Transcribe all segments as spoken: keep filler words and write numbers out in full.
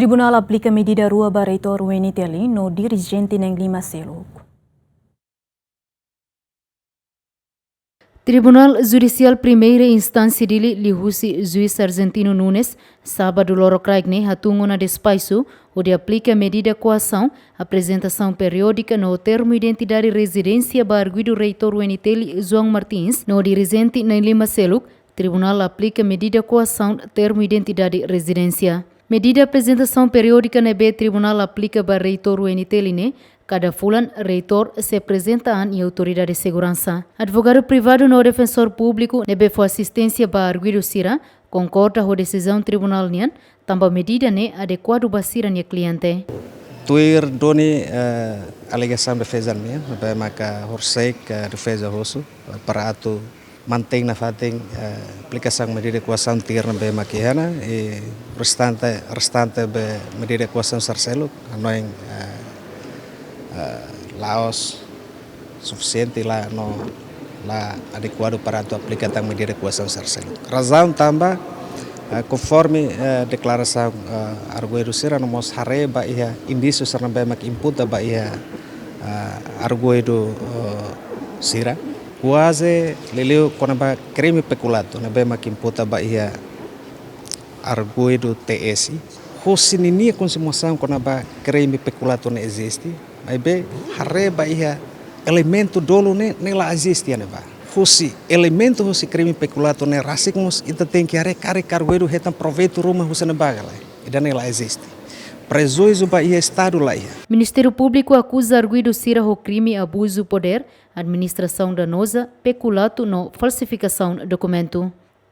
Tribunál aplika medida rua ba reitór U N T L no dirijente na'in-lima seluk. Tribunál Judisiál Primeira Instánsia Dili, liuhusi Juís Sargentino Nunes, sábadu loron kraik ne'e hatún ona despaxu hodi aplika medida koasaun, aprezentasaun periódika no termu identidade rezidénsia ba arguidu reitór U N T L João Martins no dirijente na'in-lima seluk. Tribunál aplika medida koasaun termu identidade rezidénsia. Medida aprezentasaun periódika ne'ebé tribunál aplika ba reitór U N T L ne'e, kada fulan reitór sei aprezenta an iha autoridade seguransa. Advogadu privadu no defensór públiku ne'ebé fó asisténsia ba arguidu sira konkorda ho desizaun tribunál nian, tanba medida ne'e adekuadu ba sira-nia kliente. Tuir duni, eh, alegasaun defeza nian, ne'ebé maka horiseik, eh, defeza husu, eh, para atu mantein nafatin, eh, aplikasaun medida koasaun tuir ne'ebé mak iha ona, i restante, restante be medida koasaun sira seluk, hanoin, eh, eh, la'ós sufisiente, la, no, la adekuadu para atu aplika tan medida koasaun sira seluk. Razaun tanba, eh, konforme, eh, deklarasaun, eh, arguidu sira no mós haree ba iha indísiu sira ne'ebé mak imputa ba iha, eh, arguidu, eh, sira. Kuaze liuliu kona-ba krime pekulato ne'ebé mak imputa ba iha arguidu T S. Husi ninia konsumasaun kona-ba krime pekulato ne'e eziste, maibé haree ba iha elementu dolo ne'e, ne'e la eziste iha ne'ebá. Husi elementu husi krime pekulato ne'e rasik mós ita tenke haree karik arguidu hetan proveitu ruma husi ne'ebá ka lae. Ida-ne'e la eziste. Prejuízu ba iha Estadu la iha. Ministériu Públiku akuza arguidu sira ho krime abuzu podér, administrasaun danoza, pekulato no falsifikasaun dokumentu.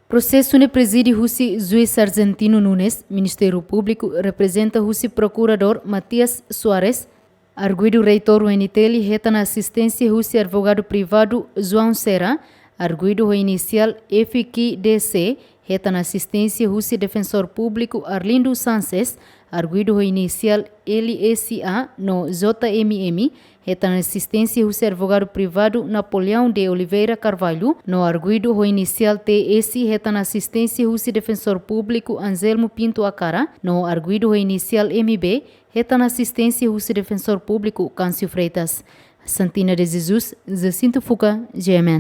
Prosesu ne'e prezide husi Juís Sargentino Nunes, Ministériu Públiku reprezenta husi Prokuradór Matias Soares. Arguidu reitór U N T L hetan asisténsia husi advogadu privadu João Serra, arguidu ho inisiál F Q D C hetan asisténsia husi defensór públiku Arlindo Sanches, arguidu ho inisiál L S A, no J M M hetan asisténsia husi advogadu privadu Napoleão de Oliveira Carvalho, no arguidu ho inisiál T S hetan asisténsia husi defensór públiku Anselmo Pinto Acara, no arguidu ho inisiál M B hetan asisténsia husi defensór públiku Câncio Freitas. Santina de Jesus, Jacinto Fuca, G M N.